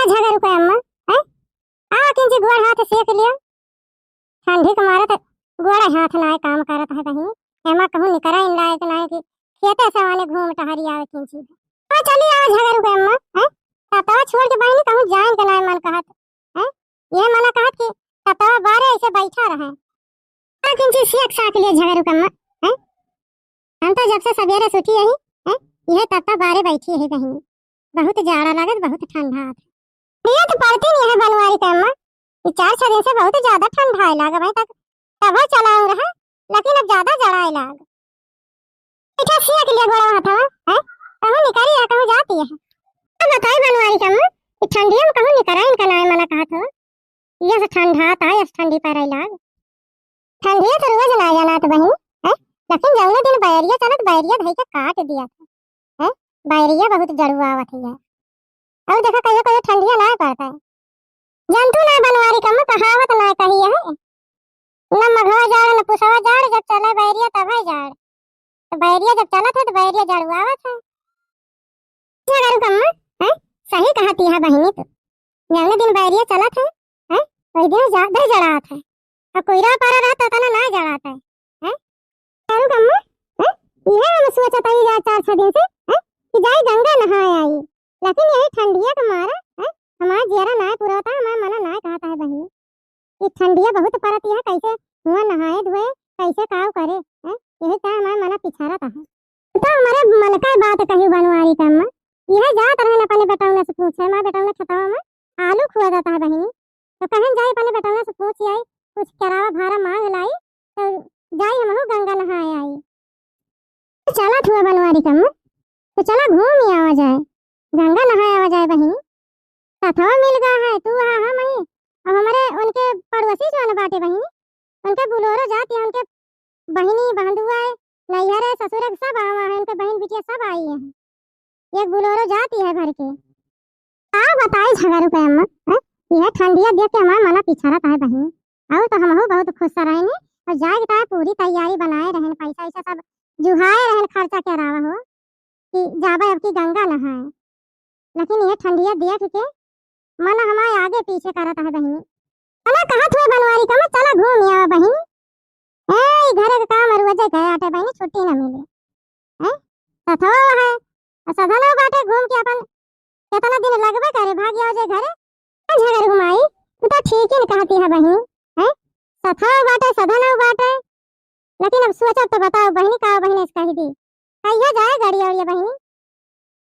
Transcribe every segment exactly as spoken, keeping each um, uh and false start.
झगरू के अम्मा, हैं? आवा किंची गोड़ हाथ सेक लिया। ठंडी के मारे त गोड़ हाथ नाय काम करत है बहिनी। एमा कहूँ निकराइन लायक नाय कि खेते से वाले घूम टहरी आवे किंची। हाँ, चली आवा झगरू के अम्मा, हैं? ततवा छोड़ के बहिनी कहूँ जाइन के नाय मन कहत, हैं? ये मना कहत कि ततवा बारे ऐसे बैठा रहे। हाँ, किंची सेक साक लिया झगरू के अम्मा, हैं? हम तो जब से सवेरे से उठी यही, हैं? यह तत्ता बारे बैठी यही बहिनी। बहुत जाड़ा लागत, बहुत ठंडा आत। ये तो पड़ती नहीं है बनवारी के अम्मा। ये चार छह दिन से बहुत ज्यादा ठंडा आए लाग भाई तक। तब चलाऊं रहा, लेकिन अब ज्यादा जड़ाए लाग। अच्छा, सिया के लिए गोड़ा हाथवा, हैं? कहूँ निकरी है, कहूँ जाती है। अब बताई बनवारी के अम्मा, ये ठंडिया में कहूँ निकरा इनका नाय मना कहत हो। यस ठंडा ता, यस ठंडी पर लाग। ठंडिया तो रोज ना जाना तो बहिनी, हैं? लेकिन जौने दिन बैरिया चलत, बैरिया धई के काट दिया था, हैं? बैरिया बहुत जड़ुआवत है। और देखा, कहियो कहियो ठंडिया ना पड़ता है। जंतु ना बनवारी कम कहावत ना कही है। न मघवा जाड़, न पुसवा जाड़, जब चले बैरिया तब है जाड़। तो बैरिया जब चलत है तो बैरिया जड़ुआवत है। झगरू कम्मा, हैं? सही कहती है बहिनी तू। जौने दिन बैरिया चलत है, हैं? वही दिन ज्यादा जड़ात है। और कोयरा पारा रहा तो इतना ना जड़ात है, हैं? झगरू कम्मा, हैं? यह हम सोचत आई जा चार छह दिन से, हैं? कि जाई गंगा नहाए आई। लेकिन यही ठंडिया के मारा, हैं? हमार जियरा नाय पुराता, हमार मना नाय कहता है बहिनी। ई ठंडिया बहुत परत है, कैसे हुआ नहाए धोए, कैसे काव करे, हैं? यही का हमार मना पिछारत है। तो हमारे मन का बात कही बनवारी के अम्मा, यह जात रहन अपने बेटौना से पूछे, माँ बेटौना खेतवा में आलू खुआ जाता है बहिनी, तो कहन जाई अपने बेटौना से पूछ आई, कुछ किरावा भाड़ा मांग लाई, तो जाई हमहू गंगा नहाए आई। तो चला थुआ बनवारी के अम्मा, तो चला घूम ही आवा जाए, गंगा नहाए आवा जाए बहिनी। साथवा मिल गा है, तू आ, हम ही, अब हमारे उनके पड़ोसी जौन बाटे बहिनी, उनके बुलोरो जात है, उनके बहिनी, बहंदुआ है, नैहर है, ससुर है, सब आवा है, उनके बहिन बिटिया सब आई है। एक बुलोरो जाती है भर के। का बताई झगरू के अम्मा, हैं? यह ठंडिया देख के हमार मना पिछड़त है बहिनी। और तो हमहू बहुत खुश रहनी और जाए के ताए पूरी तैयारी बनाए रहन, पैसा वैसा सब जुहाए रहन खर्चा के अलावा हो कि जाबे अब की गंगा नहाए। लेकिन यह ठंडिया देख के मन हमारे आगे पीछे करत है बहिनी। चला कहत हुए बनवारी का, चला घूम आवा बहिनी। ए, ई घरे के काम रोजे के आटे बहिनी, छुट्टी ना मिले। हैं? सथवा है, आ सधनवा बाटे, घूम के अपन कितना दिन लगबे करे, भाग आओ जे घरे। आ झगड़ घुमाई, तू तो ठीक ही न कहती है बहिनी। हैं? सथवा बाटे, सधनवा बाटे, लेकिन अब सोचब तो बताओ बहिनी, का बहिनी से कही दी, कहिया जाए गाड़ी और ये बहिनी।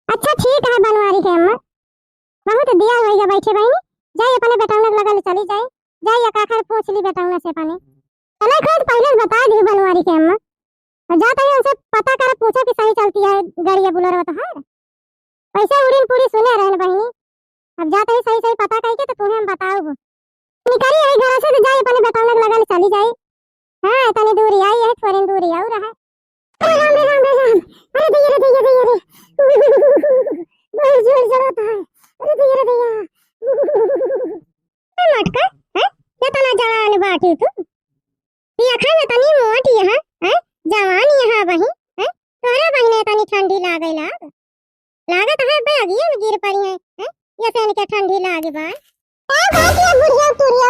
अच्छा ठीक है बनवारी के अम्मा, बहुत दिया होइगा बैठे बहिनी, जाई अपने बेटौना के लगल चली जाई, जाई एक आखर पूछ ली बेटौना से अपने। चले खुद पहले से बता दी बनवारी के अम्मा, और जाता ही उनसे पता कर पूछो कि सही चलती है गाड़ी या बुलेरो तो है। वैसे उड़ीन पूरी सुने रहन बहिनी, अब जाता ही सही सही पता कही के तो तुम्हें हम बताओ। निकली आई घर से तो जाई अपने बेटौना के लगल चली जाई। हाँ, तनी दूरी आई है, थोड़ी दूरी और है। अरे राम रे राम रे राम, अरे दैया रे दैया दैया रे, बहुत जोर जलाता है, अरे दैया रे दैया। ए मटका, हैं? ये तना जवान बाटी तू, ये अखा ये तनी मोटी है, हैं? जवान ये है बहिन, हैं? तोरे बहिने तनी ठंडी लागे लाग। लागत है बे अगियन गिर पड़ी है, हैं? ये से इनके ठंडी लागे बा। का बात है बुढ़िया तुरिया?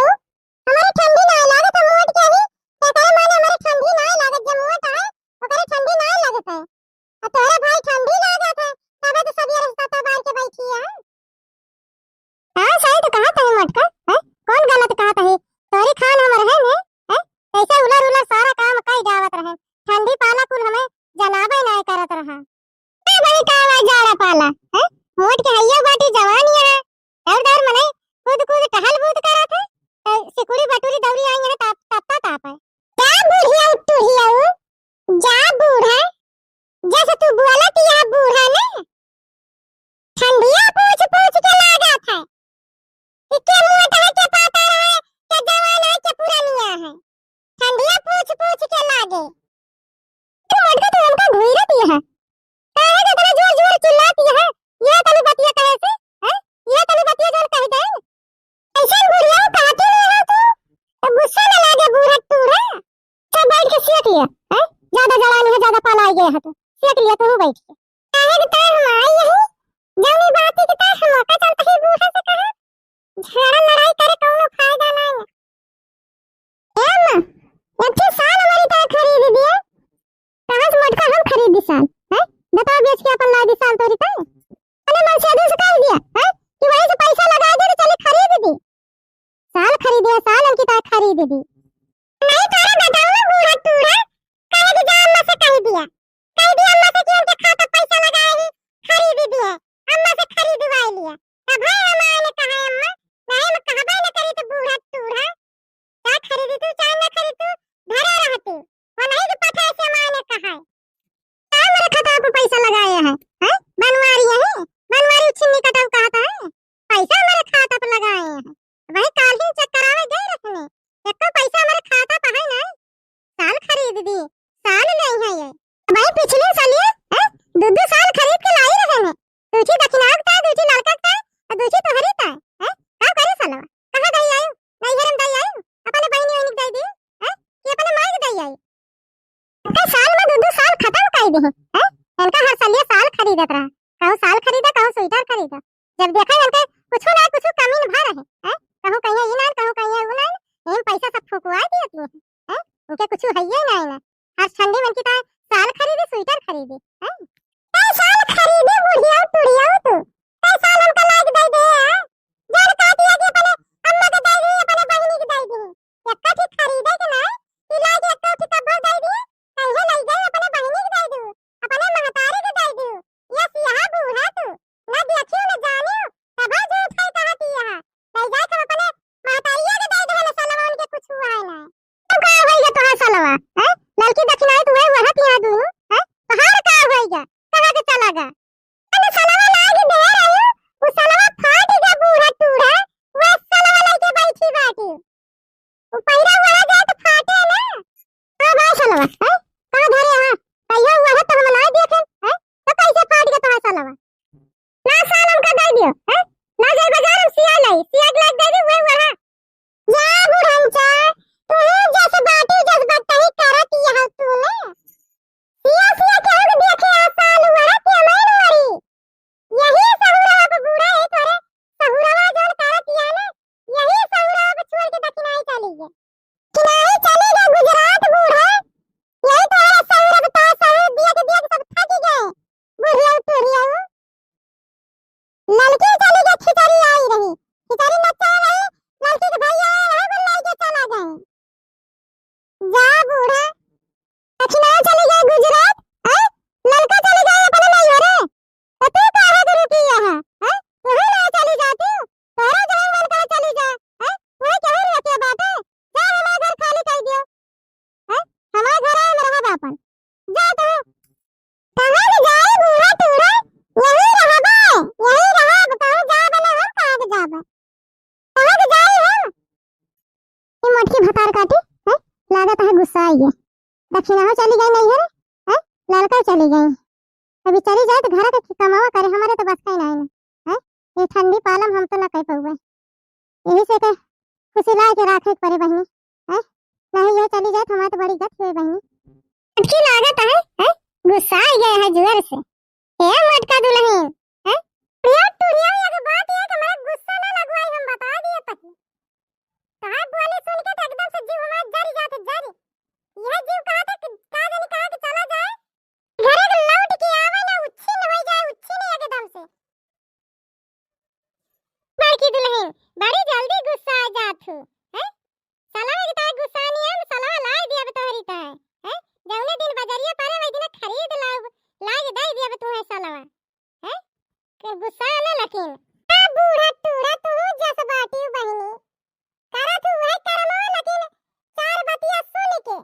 हमारे ठंडी ना लागत है मोट के ही। तेरे माने हमारे ठंडी ना लागत, जो मोट है, ओकरे ठंडी ना लागत है। और तोरे भाई ठंडी लागत है, तबे तो सब ये रास्ता तो बाहर के बैठी है। हाँ, सही तो कहत है मोटका, हैं? कौन गलत कहत है? तोरी खान हम रहे हैं, हैं? कैसे उलर उलर सारा काम कई जावत रहे। ठंडी पाला कुल हमें जनाबे नाय करत रहा। ए बड़ी का आवाज जाड़ा पाला, हैं? मोट के हइया बाटी जवान यहाँ। दौड़ दौड़ मने कूद कूद टहल बूद करत है। ए, सिकुड़ी बटुरी दौड़ी आई है ताप, तपता ताप है। जा बुढ़िया उठुरिया, जा बूढ़ा, जैसे तू बोलत या बूढ़ा ने, ठंडिया पूछ पूछ के लागत है कि के मोटा है, के पातर है, के जवान है, के पुरानिया है। ठंडिया पूछ पूछ के लागे। तू मोटका, तू हमका घूरत है। काहे के इतना जोर जोर चिल्लाती है? ये तनी बतिया कहे से, हैं? ये तनी बतिया जोर कह दे। ऐसे बुढ़िया कहती नहीं है तू, तो गुस्सा न लागे बूढ़ा तू रे। सब बैठ के सेक लिया, हैं? ज्यादा जवानी है, ज्यादा पाला आ गया है तो सेक लिया तू बैठ के। काहे के तार हम आई यही, जौनी बात के तार हम का चलता है बूढ़ा से कहा, दी। नहीं तोरे बताऊँ बूढ़ा टूढ़ा, कहे कि जा अम्मा से कह दिया, कह दिया अम्मा से कि उनके खाता पैसा लगाए ही खरीद दिए, अम्मा से खरीदवाए लिया। तब है हम आए ने कहा अम्मा, नहीं हम कहबे न करी तो बूढ़ा टूढ़ा, चाहे खरीदी तू चाहे न खरीदी तू, घरे रहती, वो नहीं कि पठे से हम आए ने कहा। का हमरे खाता पे पैसा लगाए हैं, हैं? बनवारी है, बनवारी उछिन्नी कटाऊ कहत है, पैसा हमरे खाता पे लगाए हैं। वही काल ही चेक करावे गए रहने, एको पैसा हमरे खाता पे है नहीं। साल खरीद दी, साल नहीं है ये। भाई पिछले साल ये, हैं? दो दो साल खरीद के लाई रहने, दूठी दक्षिणा का, दूठी लड़का का, और दूठी तोहरी का, हैं? का करे सालवा? कहाँ गई आयो? नहीं हरम गई आयो? अपने बहनी वहनी के दे दी, हैं? कि अपने माई के दे आई? एक साल में दो दो साल खत्म कर दे हैं, हैं? इनका हर साल ये साल खरीदत रहा, कहूँ साल खरीदा, कहूँ स्वेटर खरीदा। जब देखा इनके कुछ ना कुछ कमी न भा रहे, हैं? कहूँ कहीं ई ना, कहूँ कहीं ऊ ना, इन पैसा सब फुकवा दिए तू, हैं? इनके कुछ है ही नहीं ना। हर ठंडी मन की तो साल खरीदे, स्वेटर खरीदे, हैं? कई साल खरीदे बुढ़िया टुढ़िया तू, कई साल हमका लाग दे दे, हैं? जड़ काटिया के अपने अम्मा के दे दी, अपने बहिनी के दे दी। एक्का ठे खरीदे के ना, कि लाग एक्का ठे कब्बो दे दी, कहे लई गई अपने बहिनी के दे दी, अपने महतारी के दे दी। ये सियाहा बूढ़ा तू, ना देखियो ना जानियो, तबो झूठ है कहती है। लई जाए हम अपने महतारिया के दे दे, ना सलवा उनके कुछ हुआ है ना। तो का होइगा तोहार सलवा, हैं? ललकी दक्षिणाई तू है वहत यहाँ दूनू, हैं? तोहार का होइगा? कहाँ के चला गा? अरे सलवा लाग दे रही, वो सलवा फाट गया बूढ़ा टूढ़ा, वो सलवा लेके बैठी बाटी। वो पैरा वहा जाए तो फाटे ना। हाँ भाई सलवा, हैं? कहाँ धरे हाँ? कहियो वहा तो हम लाई दिए थे, हैं? तो कैसे फाट गया तोहार सलवा? ना साल हमका दे दियो, हैं? ना जाए बाजार हम सिया लाई, सिया के लाग दे दे, वही वहा। जा बुढ़नचा, तू ही जस बाटी जस बतही करत यह तू ने। सिया सिया केहू के देखे आ साल वरत यमैन वरी। यही सहुरवा पे बूढ़ा है तोरे, सहुरवा जौन करत यह ने, यही सहुरवा पे छोड़ के दक्षिणाई चली गए। दक्षिणाई चली गए गुजरात बूढ़ा, यही तोरे सहुरवा पे तो सहूर दिया के दिया के सब थक गए। बुढ़िया टुढ़िया। ललकी चली गई, खिचड़ी आई रही, खिचड़ी नच्चा रही, ललकी के भैया आए रहे, वो लेके चला गए। जा बूढ़ा, दक्षिणा चली गई गुजरात, हैं? ललका चली गई अपने नैहरे, तो तू काहे के रुकी यहाँ, हैं? तू ही ना चली जाती, तोरा जहाँ मन करे चली जा, हैं? तू ही केहू रोके बाटे, जा हमार घर खाली कर दियो। हैं? हमार घर है, हम रहब आपन। जा तू। कहाँ के जाए बूढ़ा टूढ़ा? यही रहबे, यही रहब। कहूँ जाब ना हम, कहाँ के जाब? कहाँ के जाए हम? ई मोटकी भतार काटी, हैं? लागत है गुस्सा आई है। दक्षिणा हो चली गई नैहर, हैं? ललका चली गई। अभी चली जाए तो घर के कमावा करे, हमारे तो बस का ही नहीं ना, हैं? ये ठंडी पालम हम तो ना कह पाउबे। यही से के फुसिला के राखे के परे बहिनी, हैं? नहीं ये चली जाए तो हमारे तो बड़ी गत हुए बहिनी। मोटकी लागत है, हैं? गुस्सा आ गया है जोर से। ए मोटका दुल्हन, हैं? प्रिया टुरिया एक बात ये कि हमारा गुस्सा ना लगवाई, हम बता दिए पहले। तोहार बोली सुन के तो एकदम से जीव हमार जरी जात जरी। यह जीव कहा था कि का जाने कहा कि चला जाए, घरे के लौट के आवे ना, उच्छिन्न हो जाए, उच्छिन्न एकदम से। बड़की दुल्हन, बड़ी जल्दी गुस्सा आ जात हूँ, हैं? सलवा के ताय गुस्सा नहीं है, सलवा लाई दिया अब तोहरी ताय, हैं? जौने दिन बजरिया पड़े, वही दिन खरीद लाओ, लाई दे दिया अब तुम्हें सलवा, हैं? के गुस्सा ना लेकिन। आ बूढ़ा टूढ़ा तू जस बाटी बहिनी, करा तू वह करमो लेकिन चार बतिया सुन के,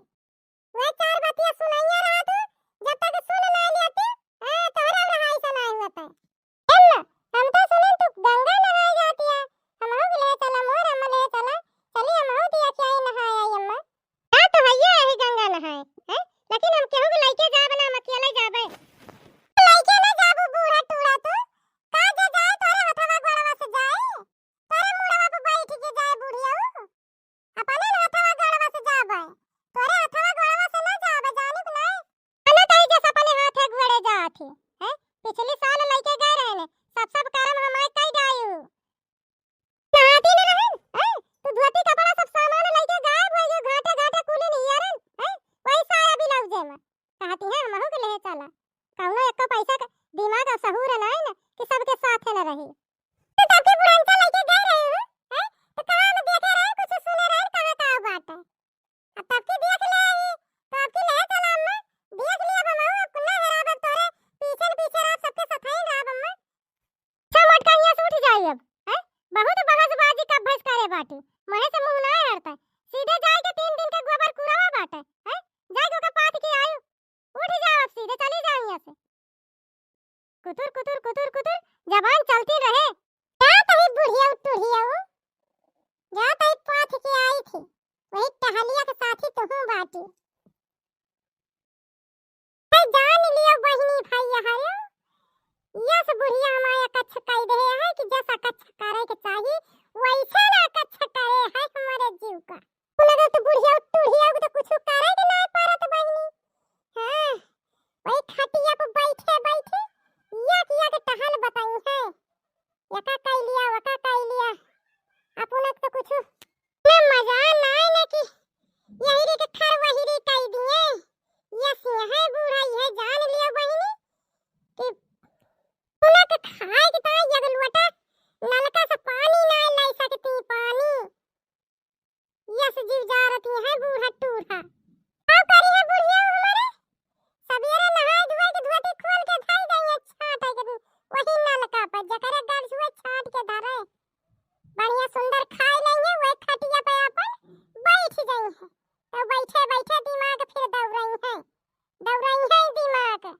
वह चार बतिया सुनाइया रहा तू, जब तक सुन ना लेती, ए, तोहरा रहा ऐसा ना हुआ था। एम्मा, हम तो सुने तू गंगा नहाए जाती है, हमहू के ले चला, मोर अम्मा ले चला, चली हमहू दिया खियाई नहाए आई अम्मा। का तो हइये यही गंगा नहाए, हैं? लेकिन हम केहू के लइके जाब ना, हम अकेले जाबे। लइके ना जाबू बूढ़ा टूढ़ा तू, का जे जाए तोरे हथवा गोड़वा से जा। काटे के चाही, वैसे ना कच्छ करे है हमरे जीव का। उनके तो बुढ़िया टूढ़िया के तो कुछ करे के ना परत बहिनी। हाँ, वही खटिया पे बैठे बैठे या किया के टहल बताई है, एका कई लिया, वका कई लिया। अपना तो कुछ ना मजा ना आए ना कि यही रे के खर वही रे कई दिए। ये से है बूढ़ा, ये जान लियो बहिनी कि उनके खाए के ताई एक लोटा नलका से पानी ना लाई सकती, पानी। यस जीव जारती है बूढ़ा टूढ़ा। का करी है बुढ़िया हमारे? सबेरे नहाए धोए के धोती खोल के धई गई है छाट के, वही नलका पर जकरे गर्ज हुए छाट के धरे। बढ़िया सुंदर खाए लेंगे, वही खटिया पे अपन बैठ गई है। तो बैठे बैठे दिमाग फिर दौड़ाई है, दौड़ाई है दिमाग।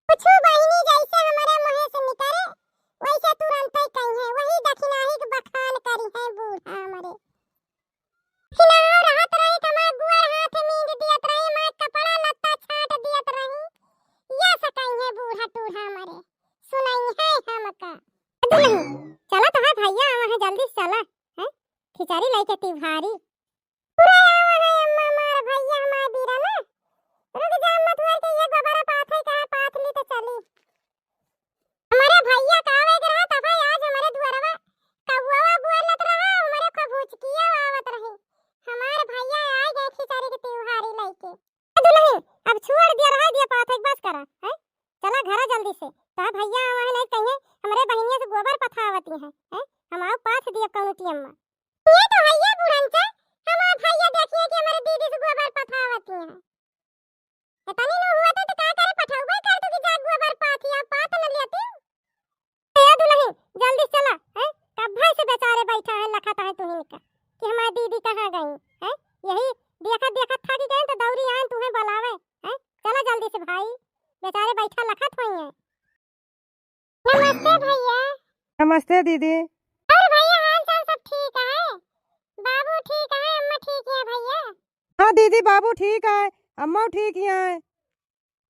कुछ बहिनी जैसे हमारे मुँह से निकले, वैसे तुरंत ही कही है, वही दखिनाही के बखान करी है बूढ़ा हमारे। खिलाओ रहत रही त हमार गोड़ हाथ मींज दियत रही, हमार कपड़ा लत्ता छाट दियत रही। या सकई है बूढ़ा टूढ़ा हमारे, सुनई है हमका। दुलही, चला तोहार भैया आवा है, जल्दी से चला, हैं? खिचड़ी लइके तिवहारी। पूरा आवा है अम्मा, हमार भैया, हमार बीरा ना। रुक जा अम्मा, तुअर के ये गोबरा पाथे कहा पाथ ली तो चली। हमारे भैया का आवे के रहा, तब आज हमारे दुआरवा कौआ बोलत रहा, हमारे खबुचकिया आवत रही। हमार भैया आ गए खिचड़ी के तिवहारी लइके। ए दुलही, अब छोड़ दिया, रहा दिया पाथई, बस करा, हैं? चला घरा जल्दी से, तो भैया आवा है, नहीं कहिए हमरे बहिनिया से गोबर पथावती हैं, हैं? हम आओ पाथ दिया कौनो टियम में। ये तो है ये बुढ़न से, हमार भैया देखिए कि हमारे दीदी से गोबर पथावती हैं। इतनी नु हुआ तो, तो का करे, पठौबे कर तो कि जा गोबर पाथिया पाथ न लेती। ए दुलही, जल्दी से चला, हैं? कब्बे से बेचारे बैठा है, लखत है तुहिन का कि हमार दीदी कहाँ गई, हैं? यही देखत देखत थक गए तो दौड़ी आए तुहें बुलावे, हैं? चला जल्दी से भाई, बेचारे बैठा लखत होई हैं। नमस्ते भैया। नमस्ते दीदी। और भैया हाल चाल सब ठीक है? बाबू ठीक है, अम्मा ठीक है भैया? हाँ दीदी, बाबू ठीक है, अम्मा ठीक ही है।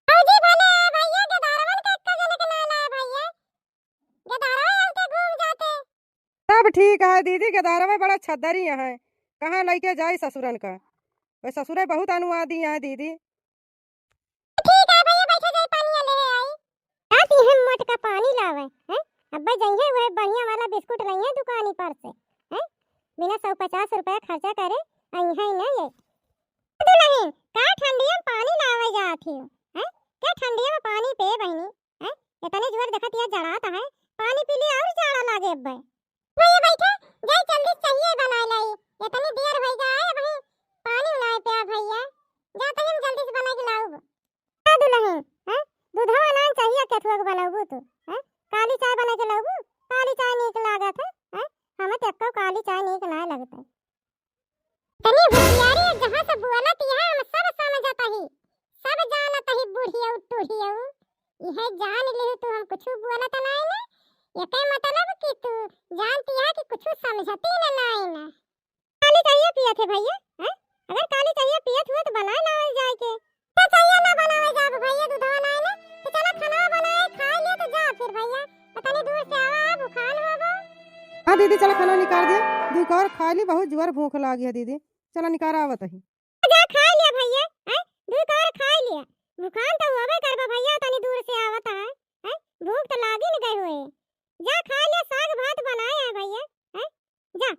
भौजी भले है भैया, गदारवन के एक्का जने के ना लाए भैया, गदारवा आके घूम जाते। सब ठीक है दीदी, गदारवा बड़ा छदरी है, कहाँ लइके जाई ससुरन का, वे ससुरे बहुत अनुवादी हैं दीदी। ठीक है भैया, बैठे जाए, पानी ले आई। का पीहे मोटका पानी लावे, हैं? अब्बे जइहे वह बढ़िया वाला बिस्कुट लइहे दुकानी पर से, हैं? बिना सौ पचास रुपया खर्चा करे, अइहे न ये। दुलही, का ठंडिया में पानी लावे जात ही, हैं? का ठंडिया में पानी पे बहिनी, हैं? इतने जोर देखत या जड़ात है, पानी पी ली और जाड़ा लागे अब्बे। भैया बैठे, जाई जल्दी से चाहिए बनाए लाई। इतनी देर होई गया है, अबहीं पानी उनाए पे आ भैया। जा तो हम जल्दी से बनाए के लाउब। का दुलही, हैं? दूधवा नान चाहिए केथुआ के बनाउबू तू, हैं? काली चाय बनाए के लाउबू? काली चाय नीक लागत है, हैं? हमें तो एक्को काली चाय नीक ना लगत है। तनी होशियारी जहाँ से बोलत यहाँ हम सब समझत ही, सब जानत ही बुढ़ियऊ टुढ़ियऊ। इहे जान लिहू तू हम कुछ बोलत नाई ना, एके मतलब कि तू जानती है कि कुछ समझती न नाई ना। काली चाहिए पियत है भैया, हैं? अगर काली चाहिए पियत हुए तो बनाए लावे जाए के। तो चाहिए ना बनावे जाब भैया, दूधवा नाई ना, तो चला खाना बनाए खा ले तो जा फिर भैया, तनी दूर से आवा, भूखान होबो। हाँ दीदी, चला खाना निकाल दिया, दुई कौर खा ली, बहुत जोर भूख लागी है दीदी, चला निकाल आवत ही। जा खा लिया भैया, हैं? दुई कौर खा लिया, भूखान तो होबे करबा भैया, तनी दूर से आवत है, हैं? भूख तो लागी न गई होए, जा खा लिया, साग भात बनाए है भैया, हैं? जा,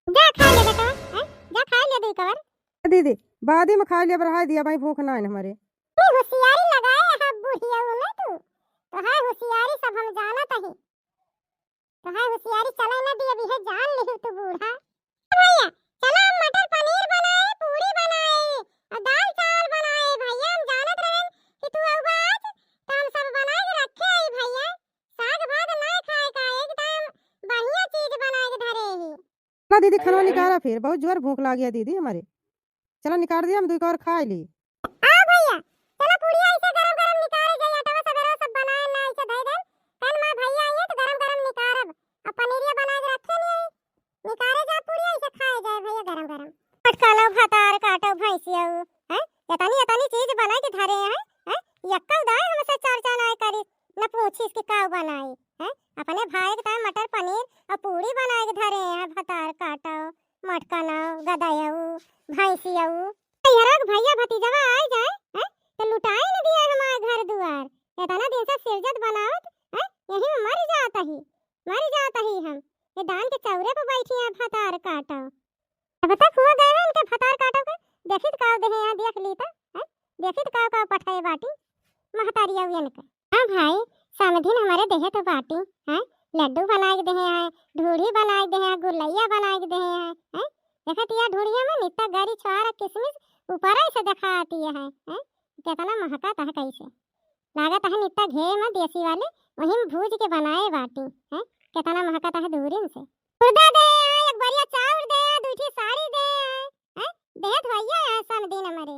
जा खा ले बेटा, हैं? जा खा ले दुई कौर। दीदी, बादी में खा लिया, बढ़ाई दिया भाई, भूख ना है हमारे। इतनी होशियारी लगाए है बुढ़िया में तू, तो है होशियारी सब हम जानत ही। तो है होशियारी चले ना दी, अभी है जान लिहू तू बूढ़ा। भैया, चला हम मटर पनीर बनाए, पूरी बनाए और दाल चावल बनाए। भैया, हम जानत रहन कि तू आउबा आज, तो हम सब बनाए के रखे आई भैया। साग भात ना खाए का, एकदम बढ़िया चीज बनाए के धरे ही। चला दीदी, खाना निकाला फिर, बहुत जोर भूख लागी है दीदी हमारे। चला निकाल दिया, हम दुई कौर खा ली। आ भैया, चला पूड़िया ऐसे गरम गरम निकाले जाए, आटा सबेरे सब बनाए ना ऐसे धई देन। कल माँ भैया आइए तो गरम गरम निकारब। अब पनीरिया बना के रखे नहीं है, निकाले जा पूड़िया ऐसे खाए जाए भैया गरम गरम। अटकालो भतार काटो भैंसिया, हैं? इतनी इतनी चीज बना के धरे हैं, हैं? यक्का उदाय हमसे चर्चा ना करी, न पूछिस कि का बनाई, हैं? अपने भाई के ताई मटर पनीर अब पूड़ी बनाए के धरे हैं, भतार काटो, मटकनो, गदयऊ, भैंसियऊ। इहरो के भैया भतीजवा आइ जाए, हैं, तो लुटाए न दिए हमार घर दुआर। इतना दिन से सिरजत बनावत, हैं, यही में मर जात ही, मर जात ही हम। ये दान के चौरे पे बैठी हैं भतार काटो। अब तक हुआ गए हैं इनके भतार काटो के, देखित काव देहे हैं, देख ली तो, हैं? देखित काव काव पठाए बाटी महतारिया उयन के। हाँ भाई, समधिन हमारे देहे तो बाटी, हैं? लड्डू बनाए के देहे हैं, ढूढ़ी बनाए के देहे हैं, गुलैया बनाए के देहे हैं, हैं? देखत या ढूढ़िया में नित्ता गरी, छोहारा, किशमिश ऊपर से देखाती है, हैं? कितना महकत है कैसे। लागत है नित्ता घे में देसी वाले, वही में भूज के बनाए बाटी, हैं? कितना महकत है दूरिन से। गुर्दा दे आए, एक बढ़िया चाउर दे आए, दुइ ठी साड़ी दे आए, हैं? देहत भैया आए समधिन हमारे।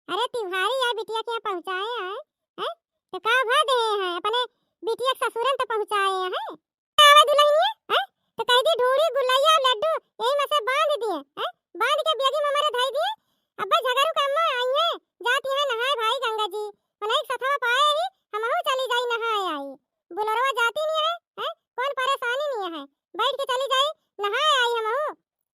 अरे तिवारी आए बिटिया के यहाँ पहुँचाए आए, हैं? तो का भा दे हैं, अपने बिटिया के ससुरन तो पहुँचाए हैं। आवे दुल्हनिया, हैं? तो कह दी ढूढ़ी, गुलैया, लड्डू यही में से बांध दिए, हैं? बांध के बेगी में हमारे धई दिए। अब भाई झगरू के अम्मा आई हैं, जाती हैं नहाए भाई गंगा जी। उन्हें सथवा पाए ही, हमहू चली जाई नहाए आई। बुलरवा जाती नहीं है, हैं? कौन परेशानी नहीं है, बैठ के चली जाई नहाए आई हमहू।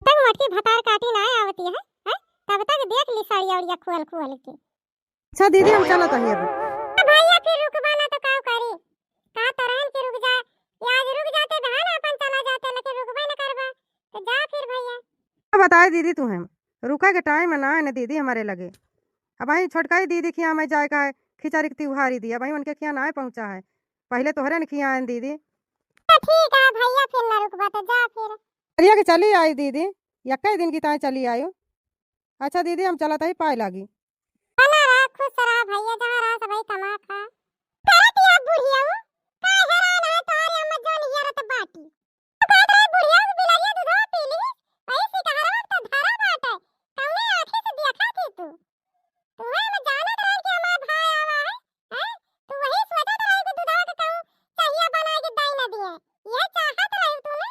तब मोटकी भतार काटी ना आवती है, हैं? तब तक देख ली साड़िया उड़िया खोल खोल के। अच्छा दीदी, हम चलत हई अभी। भैया फिर रुकबा ना तो का करी? कहा तो रहन कि रुक जा, या आज रुक जाते तो है ना अपन चला जाते, लेकिन रुकबे ना करबा, तो जा फिर भैया। का बताए दीदी, तू हम रुका के टाइम ना है ना दीदी हमारे लगे। अब आई छोटकाई दीदी के यहाँ मैं जाए का है, खिचड़ी के तिवारी दी, अब आई उनके यहाँ ना पहुँचा है, पहले तोहरे न किया आए दीदी। तो ठीक है भैया, फिर ना रुकबा तो जा फिर। अरे के चली आई दीदी, यक्का दिन की ताई चली आयु। अच्छा दीदी, हम चलत हई, पाए लागी। बना रहा, खुश रहा भैया, जहाँ रहा सबही कमा खा। करत या बुढ़िया, का हैरान है तोहरे अम्मा जोन हियरत बाटी। तू कहत रहे बुढ़िया के बिलरिया दूधवा पी ली, वही सिकहरवा तो धरा बाटे, कौने आँखी से देखा थी तू? तू है हम जानत रहे कि हमार भाई आवा है, हैं? तू वही सोचत रहे कि दूधवा के कहूँ चाहिया बनाए के दई न दिए, यह चाहत रहे तू ने?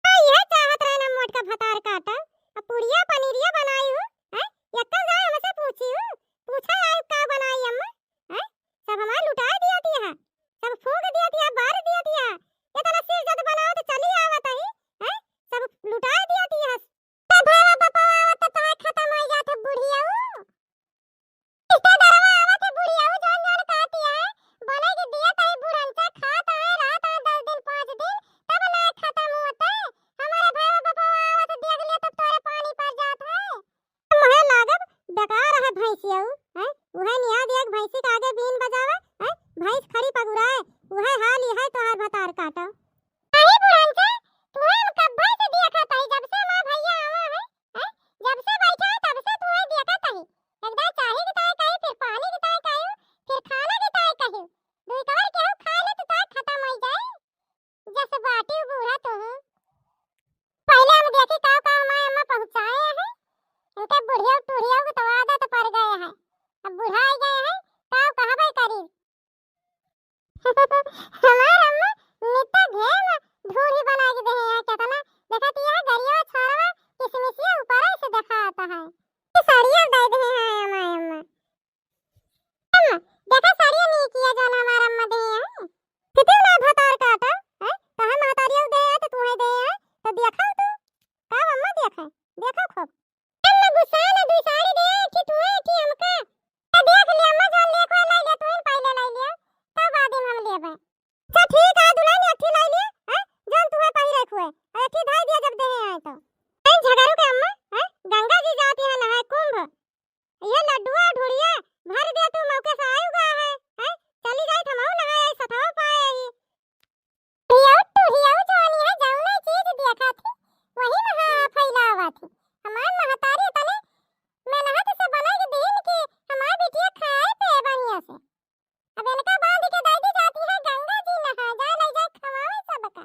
हाँ, यह चाहत रहे ना मोटका भतार काटा, अब पुड़िया पनीरिया बनाई हूँ, हैं? यक्का जाए हमसे पूछी हूँ, पूछा आए का बनाई अम्मा, हैं? सब हमार लुटाए दिया दिया है, सब फूंक दिया दिया, बार दिया दिया, इतना सिर जद बनाओ तो चली आवत ही, हैं? सब लुटाए दिया दिया है। तो भावा बपवा आवत तो तोहार खत्म हो जात है बुढ़िया। रिश्तेदारवा आवत है बुढ़िया, उ जौन जौन कहती है, बोले कि दिया तही बुढ़न से खात है, रहत है दस दिन, पाँच दिन, तब ना खत्म होते। हमारे भाई बपवा आवत देख ले तब तोरे पानी पर जात है। मुहे लागब बेकार है भैंसिया, हैं? उहे निहा दिया कि भैंसी के आगे बीन बजावे, हैं? भैंस खड़ी पगुराए, उहे हाल ही है तोहार भतार काटा। अरे बुढ़न से, तुम्हें हम कब्बे से देखत है, जब से माँ भैया आवा है, हैं? जब से बैठा है तब से तुम्हें देखत है। एक दाई चाही के ताई कही, फिर पानी के ताई कही, फिर खाना के ताई कही। दुई कवर केहू खा ले तो ताई खत्म हो जाए। जस बाटी बूढ़ा तू। पहले हम देखी का का हमारे अम्मा पहुँचाए हैं। इनके बुढ़िया टूढ़िया के तो आदत पड़ गए है। अब बुढ़ाई गए हैं, का कहबे करी। हमार अम्मा नित्ता घेम ढूढ़ी बनाए के देहे हैं, केतना देखत यह गरिया छोरवा किसमिसिया ऊपर से देखात है। ये साड़िया दे देहे हैं हमार अम्मा। अम्मा, देखा साड़िया नीक है जौन हमार अम्मा देहे हैं। कितने ना भतार काटा, हैं? तो हम महतारिया देहे हैं तो तुम्हें देहे हैं, तो देखा तू? का अम्मा देखा? देखा खूब। अम्मा गुस्सा ना, दुई साड़ी दे, एक ठे तुहे, एक ठे हमका। ए, देख ले अम्मा, जौन लेके लाई ले, तुहे पहले लाई ले, तब बाद में हम लेबे। अच्छा ठीक है, दुल्हन एक ठे लाई ले, हैं? जौन तुहे पहिरे खुए, और एक ठे धाई दिया जब देहे आए तो। हैं झगरू के अम्मा, हैं? गंगा जी जाती है नहाए कुंभ। ये लड्डुआ ढुड़िया भर दे तू मौके से आयु गा है, हैं? चली जाई त हमहू नहाए आई, सथवा पाए आई। हियऊ टुहियऊ जौनी है, जौने चीज देखा थी, वही में हाँ फैलावा थी। हमार महतारी तने मेहनत से बनाई के दीन कि हमार बिटिया खाए पे बढ़िया से। अब इनका बांध के दे दी जाती है गंगा जी नहा, जाए ले जाए खवावे सबका।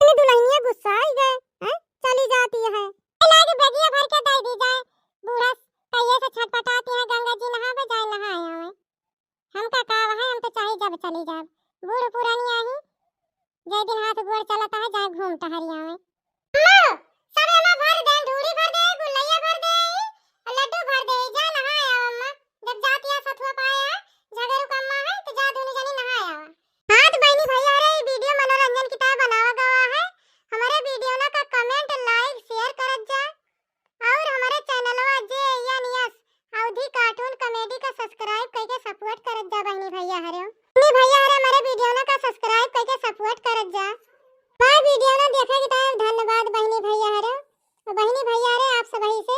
इन्हें दुल्हनिया गुस्सा आई गए, हैं? चली जाती है। लागे बेगिया भर के दे दी जाए, बूढ़ा कहिए से छटपटाती है, गंगा जी नहावे जाए नहाए आवे। हमका का है, हम तो चाहे जब चली जाब। बूढ़ पुरानी आही, जय दिन हाथ गोड़ चलता है, जाए घूम टहरी आवे। अम्मा, सब एमा भर दे, ढूढ़ी भर दे, गुलैया भर दे, और लड्डू भर दे, जा नहाए आओ अम्मा। जब जात या सथुआ पाए है, झगरू का अम्मा है, तो जा दोनों जनी नहाए आवा। हाँ तो बहनी भैया रे, ई video मनोरंजन की तरह बनावा गवा है। हमारे भैया रे, आप सबही से